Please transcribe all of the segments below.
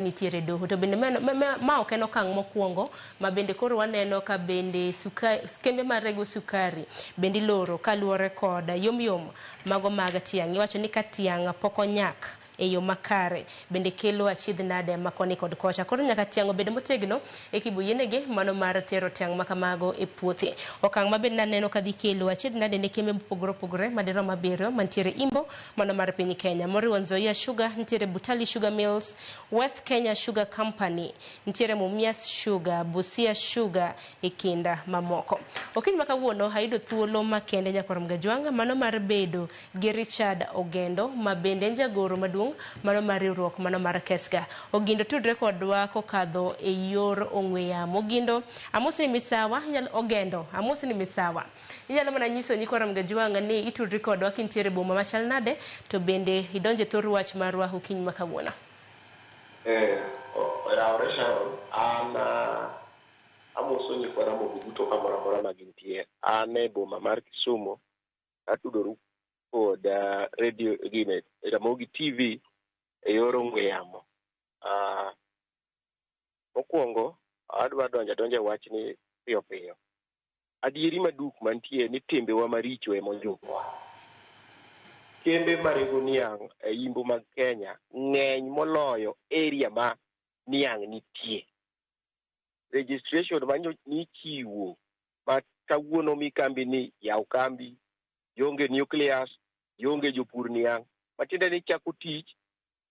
Nitiere doho to bende ma ok en okang' mokwongo ma bende koro waneno ka bende kembe mar rego sukari bende iloro kaluwore kod yomyom mago mag tiang'. Iwacho ni ka tiang' pok onyak e yo makare bende kelo achiedh nade ma koni kod kocha. Koro nyaka tiang' obed motegno eka iboyienegi mano mar tero tiang' ma kamago e puothe. Okang' ma bende naneno ka dhi kelo achiedh nade ne kembe mopogore opogore madirom abiriyo mantiere Imbo mano mar piny Kenya moriwo Nzoia Sugar, nitiere Butali Sugar Mills, West Kenya Sugar Company, nitiere Mumias Sugar, Busia Sugar e kind mamoko. Okinyi ma kawuono ayudo thuolo makende nyakwar Mgajwang' mano mar bedo gi Richard Ogendo ma bende en jagoro maduong' mano mar riwruok mano mar KESGA. Ogindo tudre kodwa kokadho e yor ong'we yamo. Ogindo, amosi ni misawa, inyalo Ogendo, amosi ni misawa. Inyalo mana nyiso nyikwa Mgajwang' ni itudri kodwa kintiere e boma machal nade to bende idonje thor wach marwa okinyi ma kawuono. Oyawore Sharon, an amoso nyikwa Ramogi duto kamoro amora ma gintie. An e boma mar Kisumu, atudoru kod radio gine Ramogi TV e yor ong'we yamo. Mokwongo adwa donjo adonja e wachni piyo piyo. Adieri maduk mantie ni timbewa maricho ema ojukowa. Kembe marego niang' e imbo mag Kenya ng'eny moloyo area ma niang' nitie. Registration ma nichiwo ma kawuono mi kambi ni yaw kambi, ionge nucleus, ionge jopur niang', matiende ni chako tich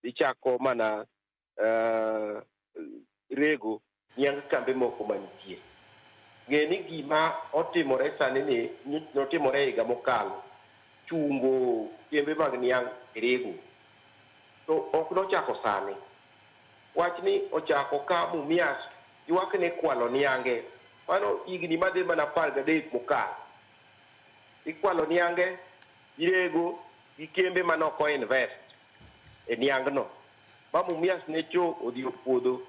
ichako mana rego niang' kambe moko manitie. Ng'e ni gima otimore sani ni notimore higa mokalo, chungo kembe mag niang' e rego. To ok nochako sani. Wachni ochako ka Mumias ywak ni kwalo niange. Mano higni madhi mana 13 mokalo. Ikwalo niange, irego gi kembe manok o invest e niang'no. Ma Mumias ne cho odhi opuodho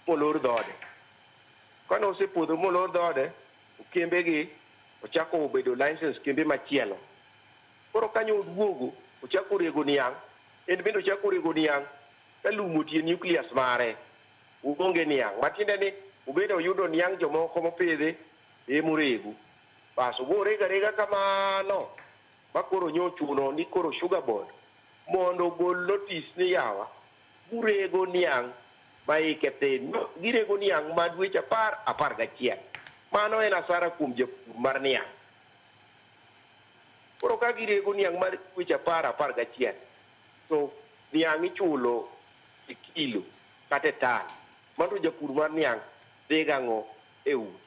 molor dhode. Kane osepodho molor dhode, kembe gi ochako obedo license kembe machielo. Koro kanyo oduogo, ochako rego niang', en bende ochako rego niang' ka lum otie nucleus mare. Onge niang'. Matiende ni obedo oyudo niang' jomoko mopidhi emorego. Bas obo rego arega kamano ma koro nyo ochuno ni koro Sugar Board mondo ogol notice ni yawa urego niang' ma ike thin. No, girego niang' ma dweche 10, 11. Mano en asara kuom japur mar niang'. Koro ka girego niang' mar dweche 10, 11, to niang' ichulo e kilo kata e tan. Mano japur mar niang' dhi gang'o e udi.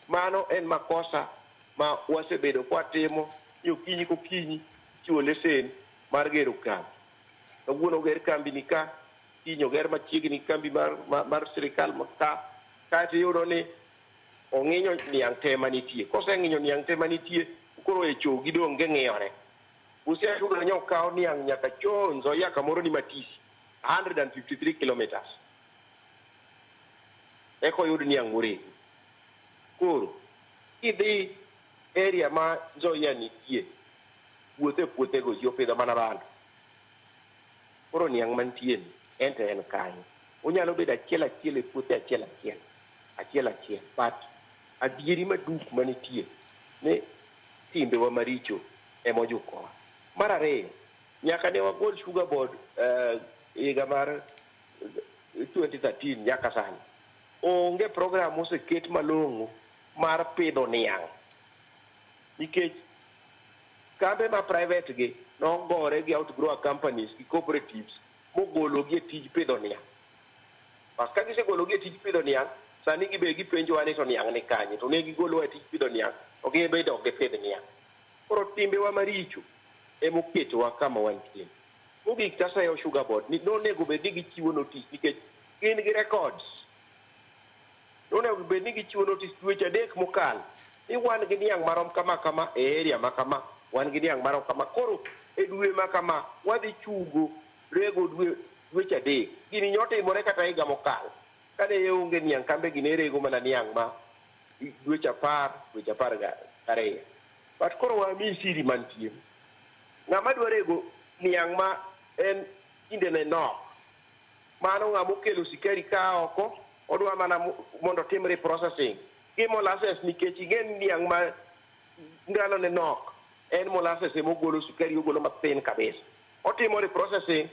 Mano en makosa ma wasebedo kwatimo ni okinyi kokinyi chiwo lesen mar gero kambi. Kawuono oger kambi ni ka, kiny oger machiegni kambi mar sirikal ma ka, kaeto iyudo ni ong'inyo niang' te manitie. Koseng'inyo niang' te manitie, koro e cho gidong' ging'iyore. Busia Sugar nyo okaw niang' nyaka cho Nzoia kamoro ni Matisi, 153 kilometers. Eka oyud niang' moregi. Koro, kidhi area ma Nzoia nitie, puothe puothego ji opidho mana bando. Koro niang' mantie ni, en to en kanyo. Onyalo bedo achiel achiel e puothe achiel achiel, achiel achiel. But adieri maduk manitie ni timbewa maricho ema ojukowa. Mar ariyo, nyaka ne wagol Sugar Board higa mar 2013 nyaka sani. Onge program moseket malong'o mar pidho niang'. Nikech kambe ma private gi nogore gi outgrower companies gi cooperatives mogologi e tij pidho niang'. Bas ka gisegologi e tij pidho niang', sani gibe gipenjowa ni to niang' ni kanye, to ne gigolowa e tij pidho niang', to gin bende ok gipidh niang'. Koro timbewa maricho emoketowa kama wantie. Mogik taseyo Sugar Board ni nonego bed ni gichiwo notice nikech gin gi records. Nonego bed ni gichiwo notice dweche 3 mokalo ni wan gi niang' marom kama kama e area ma kama, wan gi niang' marom kama. Koro e dwe ma kama wadhi chungo rego dweche 3. Gini nyotimore kata higa mokalo. Kane onge niang' kambe gi ne rego mana niang' ma dweche 10, dweche 12. But koro wami siri mantie. Ng'ama dwa rego niang' ma en kindene nok. Mano ng'ama okelo sukari ka oko, odwa mana mondo otim reprocessing gi molasses, nikech ing'e ni niang' ma ndalone nok en molasses emogolo sukari, ogolo mathin kabisa. Otimo reprocessing.